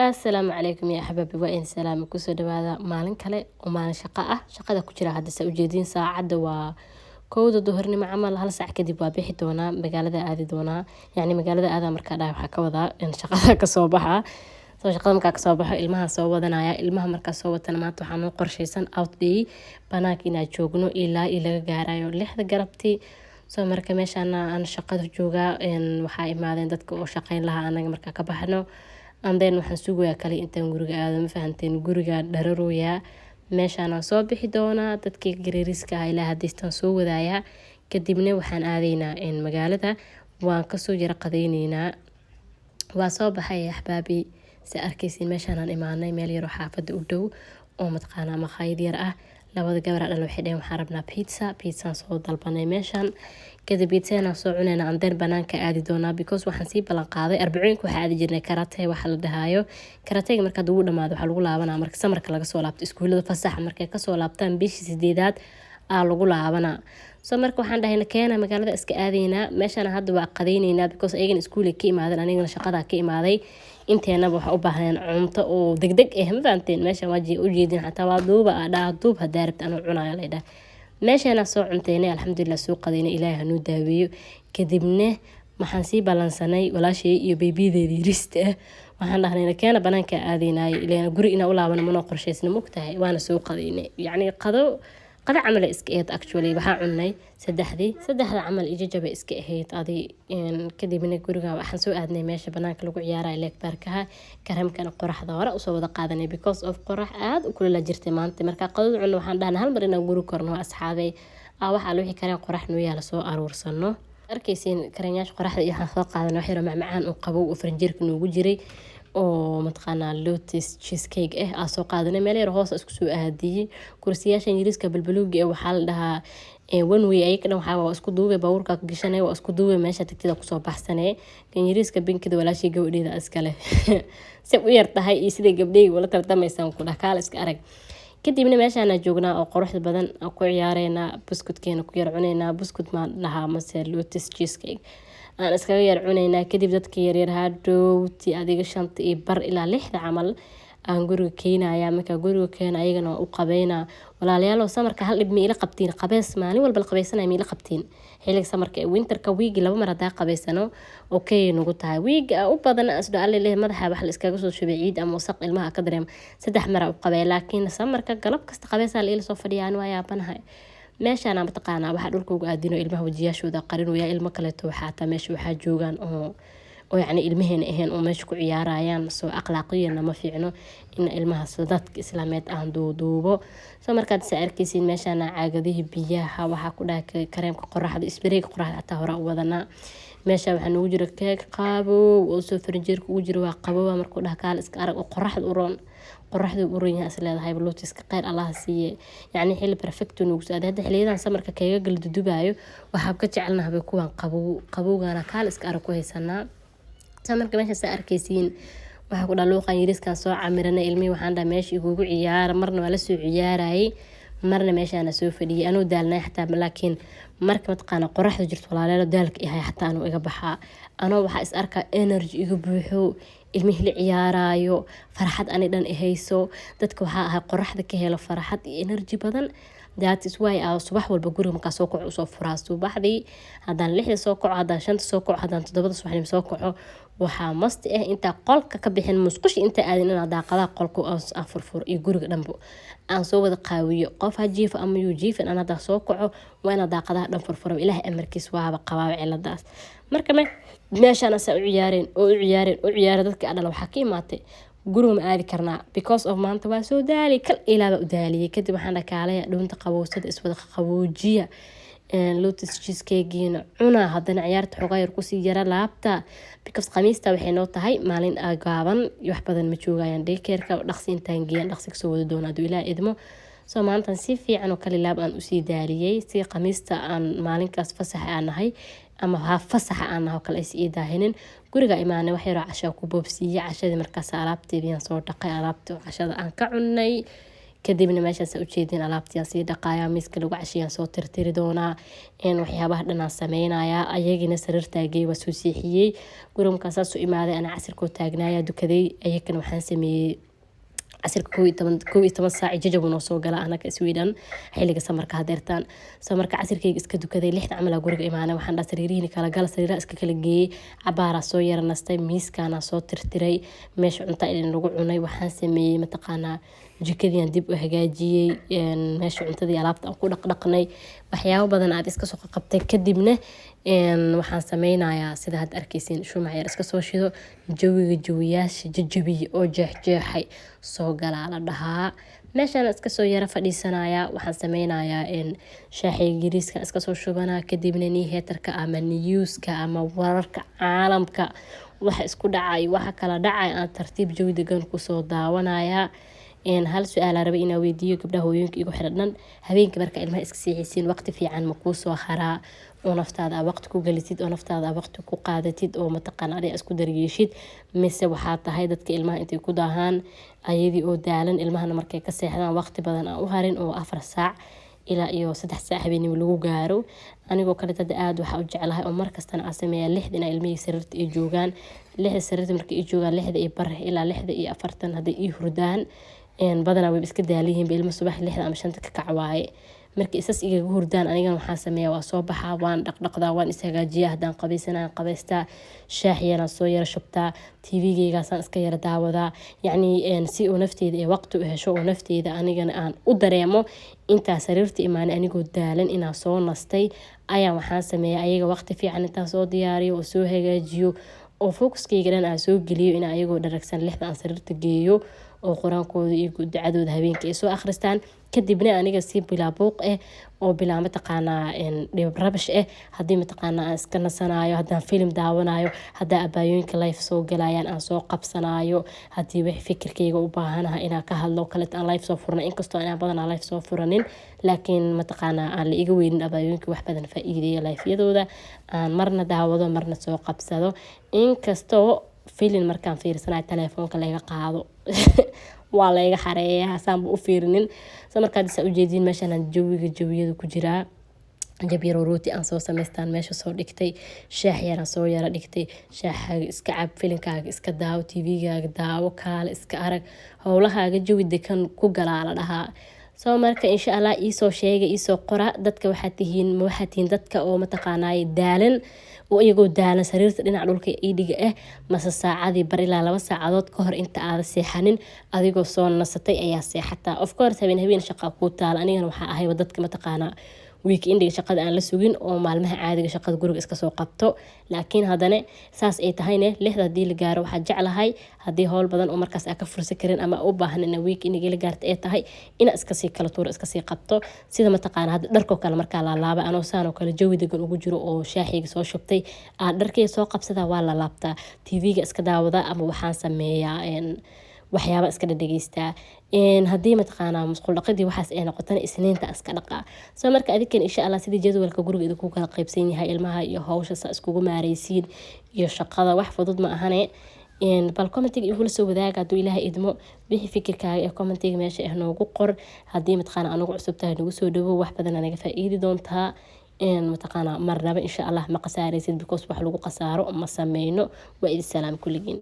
Asalaamu calaykum ya axbaabi, waa in salaama. Kusoo dhawaada maalin kale oo maalin shaqo ah. Shaqada ku jira hadda saa ujeediin, saacadda waa 1da duhurnimo camal. Hal saac kadib waa bixi doonaa, magaalada aadi doonaa. Yacni magaalada aadaa markaa dhahay, waxaa ka wadaa in shaqada kasoo baxa. Soo shaqada markaa kasoo baxo, ilmaha soo wadanaya. Ilmaha markaa soo watana, maanta waxaa noo qorshaysan out day, banaanka inaan joogno ilaa iyo laga gaarayo 6da galabtii. Soo marka meeshaan aan shaqada joogaa, waxaa imaadeen dadka oo shaqeyn lahaa anaga markaa ka baxno. And then waxaan sugayaa kale intaan guriga aado, ma fahanteen? Guriga dhararooyaa, meeshaanaan soo bixi doonaa. Dadkii gareeriska ah ilaa hadaystaan soo wadayaa. Kadibna waxaan aadaynaa magaalada, waan kasoo yara qadayneynaa. Waa soo baxay axbaabi, si arkaysiin meeshaanaan imaanay, meel yaroo xaafada u dhow oo mataqaanaa maqaayad yar ah. Labada gabar dhal waxay dheheen, "Waxaan rabnaa pizza." Pizzaan soo dalbanay meeshan. Kadib pizzana soo cunayna, and then banaanka aadi doonaa, because waxaan sii ballan qaaday Arbacooyinka waxaa aadi jirnay karate. Waxa la dhahaayo karatega marka ugu dhamaado, waxaa lagu laabanaa marka summerka laga soo laabto, iskuulada fasaxa markay kasoo laabtaan, bishii sideedaad aa lagu laabanaa. So marka waxaan dhahayna, keena magaalada iska aadaynaa. Meeshana hadda waa qadayneynaa, because ayagana iskuulay ka imaadeen, anigana shaqadaa ka imaaday. Inteenaba waxaa u baahneen cunto oo degdeg ah, ma fahanteen? Meeshan waa ujeedin, xataa waa duuba aa dhaha, duub hadaa rabta anuu cunayo la dhaha. Meeshaana soo cunteynay, alxamdulilah, soo qadaynay, Ilaahay hanuu daaweeyo. Kadibna waxaan sii ballansanay walaashay iyo beebiyadeedii yariista ah. Waxaan dhahnay, keena banaanka aadaynaayo, ileen guri inaa u laabano manoo qorshaysna, mogtahay? Waana soo qadaynay, yacni qado qada camal iska ahayd. Actually waxaa cunay saddexdii, 3da camal ijajaba iska ahayd adi. Kadibna guriga waxaan soo aadnay meesha banaanka lagu ciyaarayo, lake parkaha. Karamkana qoraxda hore usoo wada qaadanay, because of qorax aada u kulula jirtay maanta. Markaa qadada cunno, waxaan dhahnay hal mar inaan guri korno asxaabey, waxaa la wixii kareen qorax noo yaala soo aruursano. Arkaysiin kareemyaasha qoraxda iyo waxaan soo qaadanay wax yaro macmacaan oo qabow oo faranjeerka noogu jiray oo mataqaanaa Lotus cheesecake ah aa soo qaadanay. Meel yar hoos isku soo aadiyey kursiyaasha Ingiriiska balbaluuga ee waxaa la dhahaa one way. Ayaga dhan waxaa waa isku duubay, baabuurka gashanay, waa isku duubay, meesha tagtida kusoo baxsanee. Ingiriiska binkida walaashii gabadheeda iskale si u yar tahay iyo siday gabdheyga ula tartamaysaan ku dhah, kaala iska arag. Kadibna meeshaana joognaa oo quruxda badan ku ciyaareynaa, buskudkeena ku yar cuneynaa. Buskud maan dhahaa mase Lotus cheesecake aan iskaga yar cuneynaa. Kadib dadka yaryar hadhowti adiga 5:30 ilaa 6da camal aan guriga keenaya. Markaa guriga keena, ayagana waa u qabeynaa. Walaalayaal, summerka hal dhib ma ila qabtiin? Qabeys maalin walba la qabeysanaya ma ila qabtiin? Xilliga summerka ee winterka wiigi laba mar hadaa qabeysano, okay nagu tahay. Wiiga u badan asdo alle leh madaxa wax la iskaga soo shubay, ciid ama wasaq ilmaha ka dareema, saddex mar u qabee. Laakiin summerka galab kasta qabeysaa la ila soo fadhiyaan, waa yaabanahay. Meeshaana mataqaanaa waxaa dhulka uga aadino ilmaha wajiyaashooda qarinaya. Ilmo kaleeto waxaa hataa meesha waxaa joogaan oo yacni ilmaheena ahayn oo meesha ku ciyaarayaan. Soo akhlaaqiyana ma fiicno in ilmahaas dadka islaameed aan duuduubo. Soo markaad sa arkeysiin, meeshaana caagadihii biyaha, waxaa ku dhahay kareemka qoraxda, sprayga qoraxda xataa hore u wadanaa. Meesha waxaa noogu jira keeg qabow oo soo farinjeerka ugu jira, waa qabowa. Markuu dhaha, kaal iska arag oo qoraxda u roon, qoraxda u roon yahay is leedahay. Lotuska kheyr Allaha siiye, yacni xilli perfect noogu soo aaday. Hadda xiliyadan summerka keegaga la dudubaayo waxaa ka jecelnahay kuwan qabow. Qabowgana kaal iska arag ku haysanaa. Summerka meesha saa arkeysiin, waxaa ku dhaha luuqan yariiskan soo camiranay. Ilmihii waxaan dhaha, meesha igugu ciyaara. Marna waa lasoo ciyaarayay, marna meeshaana soo fadhiyay anuu daalnay xataa. Laakiin marka mataqaana qoraxda jirto, walaaleelo, daalka ihay xataa anuu iga baxaa. Anoo waxaa is arkaa energy iga buuxo, ilmihii la ciyaaraayo, farxad ani dhan ihayso. Dadka waxaa ahay qoraxda ka helo farxad iyo energy badan. That is why aa subax walba guriga markaa soo kaco usoo furaa. Subaxdii haddaan 6da soo kaco, haddaan 5ta soo kaco, haddaan 7da subaxnimo soo kaco, waxaa must ah intaa qolka ka bixin, musqusha inta aadin, inaa daaqadaha qolka aan furfuro iyo guriga dhanbo aan soo wada qaawiyo. Qof ha jiifo ama yuu jiifin, aan haddaa soo kaco waa inaa daaqadaha dhan furfuro. Ilaahay amarkiis, waaba qabaaba ciladaas. Marka me meeshaan saa u ciyaareen oo u ciyaareen u ciyaareen, dadka adhala waxaa ka imaatay, guriga ma aadi karnaa? Because of maanta waa soo daali, kal ilaaba u daaliyay. Kadib waxaan dhakaalaya dhuunta qabowsada, iswada qaboojiya, Lotus cheesecakegiina cuna, haddana ciyaarta xoogaa yar kusii yara laabta, because Khamiista waxay noo tahay maalin gaaban, wax badan ma joogayaan daycareka. Dhaqsi intaan geeyaan dhaqsi kasoo wada doona hadduu Ilaah idmo. Soo maantan si fiican oo kale laab aan usii daaliyey, si Khamiista aan maalinkaas fasaxa aan nahay ama ha fasaxa aan nahay oo kale aysa ii daahinin. Guriga imaanay, wax yaroo cashaa ku boobsiiyey. Cashadii markaas alaabteedii aan soo dhaqay, alaabta cashada aan ka cunay. Kadibna meeshaas ujeedin alaabtii sii dhaqaya, miiska lagu cashiyaan soo tirtiri doonaa, waxyaabaha dhan aan sameynaya. Ayagina sariirtaagay waa soo seexiyey. Guriga markaan saas u imaaday, ana casirkoo taagnaaya dukaday. Ayagana waxaan sameeyey casirka 11 saac jajab noo soo gala anaka Sweden xiliga summerka hadeertaan. Soo marka casirkayga iska dukaday, 6 camal guriga imaanay. Waxaan dhaha sariirihiin kala gala, sariiraha iska kala geeyey, cabaaraa soo yara nastay, miiskaana soo tirtiray, meesha cunta idin lagu cunay. Waxaan sameeyey mataqaanaa jikadiian dib u hagaajiyey, meesha cuntadii alaabta aan ku dhaqdhaqnay, waxyaabo badan aad iska soo qabtay. Kadibna waxaan sameynayaa sida hadda arkeysiin, shumac yar iska soo shido, jawiga jawiyaasha jajabiye oo jeexjeexay soo galaa la dhahaa. Meeshaan iska soo yara fadhiisanaya. Waxaan sameynayaa shaaxiga yariiska iska soo shubanaa. Kadibna nyheterka ama newska ama wararka caalamka, waxa isku dhacay, waxa kala dhacay, aan tartiib jawi degan kusoo daawanaya. Hal su-aal rabay inaa weydiiyo gabdhaha hooyooyinka igu xiran dhan: habeenkii marka ilmaha iska seexisiin, waqti fiican ma kuu soo haraa oo naftaada aa waqti ku gelisid, oo naftaada aa waqti ku qaadatid, oo mataqaana adiga isku daryeeshid, mise waxaa tahay dadka ilmaha intay ku daahaan ayadii oo daalan, ilmahana markay ka seexdaan waqti badan aan u harin, oo 4 saac ilaa iyo 3 saac habeenimo lagu gaaro? Anigoo kale dada aada waxaa u jeclahay oo markastana aan sameeyaa 6da inaa ilmihii sariirta ay joogaan. 6da sariirta markay ii joogaan, 6:15 ilaa 6:40 hadday ii hurdaan, badanaa wayba iska daaliyihiin ilmo subax 6da ama 5ta ka kac waaye. Markii isas igaga hurdaan, anigana waxaan sameeyaa waa soo baxaa, waan dhaqdhaqdaa, waan ishagaajiyaa, haddaan qabaysanaan qabaystaa, shaax yaraan soo yara shubtaa, TV-geygaasaan iska yara daawadaa, yacni si uu nafteyda ay waqti u hesho, oo nafteyda anigana aan u dareemo intaa sariirta imaanay anigoo daalan inaan soo nastay. Ayaa waxaan sameeyaa ayaga waqti fiican intaan soo diyaariyo oo soo hagaajiyo oo focuskeyga dhan aan soo geliyo in ayagoo dharagsan 6da aan sariirta geeyo, oo qur-aankooda iyo ducadooda habeenkii ay soo akhristaan. Kadibna aniga si bilaa buuq ah oo bilaa mataqaanaa dhib rabash ah, haddii mataqaanaa aan iska nasanayo, haddaan film daawanayo, haddaa abaayooyinka live soo galayaan aan soo qabsanayo, haddii wix fikirkeyga u baahanaha inaan ka hadlo kaleeto aan live soo furna. Inkastoo inaan badanaa live soo furanin, laakiin mataqaanaa aan la iga weynin abaayooyinka wax badan faa-iideeya liveyadooda aan marna daawado, marna soo qabsado. Inkastoo filin markaan fiirsanayo telefoonka laga qaado, waa layga xareeyaa, saanba u fiirinin. So markaad isaa ujeediin, meeshaan jawiga jawiyada ku jiraa, jab yaroo rooti aan soo samaystaan meesha soo dhigtay, shaax yaraan soo yara dhigtay. Shaaxaaga iska cab, filinkaaga iska daawo, TV-gaaga daawo, kaale iska arag, howlahaaga jawi degan ku galaa la dhahaa. Soo marka insha Allah iisoo sheega, iisoo qora dadka waxaad tihiin. Ma waxaad tihiin dadka oo mataqaanaaye daalan oo iyagoo daalan sariirta dhinaca dhulka iidhiga ah, mase saacadii bar ilaa 2 saacadood ka hor inta aada seexanin adigoo soo nasatay ayaa seexataa? Of course habeen habeen shaqaa kuu taala. Anigana waxaa ahayba dadka mataqaanaa weekendiga shaqada aan la sugin oo maalmaha caadiga shaqada guriga iska soo qabto. Laakiin haddana saas ay tahayne, 6da hadii la gaaro, waxaa jeclahay haddii howl badan oo markaas aa ka fursan karin ama u baahan ina weekendiga la gaarta ay tahay, inaa iskasii kala tuuro, iskasii qabto. Sida mataqaana hadda dharkoo kale markaa laalaaba, anoo saan oo kale jawi degan ugu jiro oo shaaxiga soo shubtay, aan dharkeyga soo qabsadaa, waa la laabtaa, TV-ga iska daawadaa, ama waxaan sameeyaa waxyaaba iska dhadhageystaa. Haddii mataqaanaa musqul dhaqidii waxaas ay noqotana, Isniinta iska dhaqaa. Soo marka adinkan insha Allah sidii jadwalka guriga idinku kala qaybsan yahay, ilmaha iyo hawsha saa iskugu maareysiin iyo shaqada, wax fudud ma ahane. Bal commentiga igula soo wadaaga hadduu Ilaahay idmo wixii fikirkaaga ee commentiga meesha ah noogu qor. Haddii mataqaana anugu cusub tahay, nagu soo dhawo, wax badan naga faa-iidi doontaa. Mataqaana marnaba insha Allah ma khasaareysid, because wax lagu khasaaro ma sameyno. Waa idin salaam kulligiin.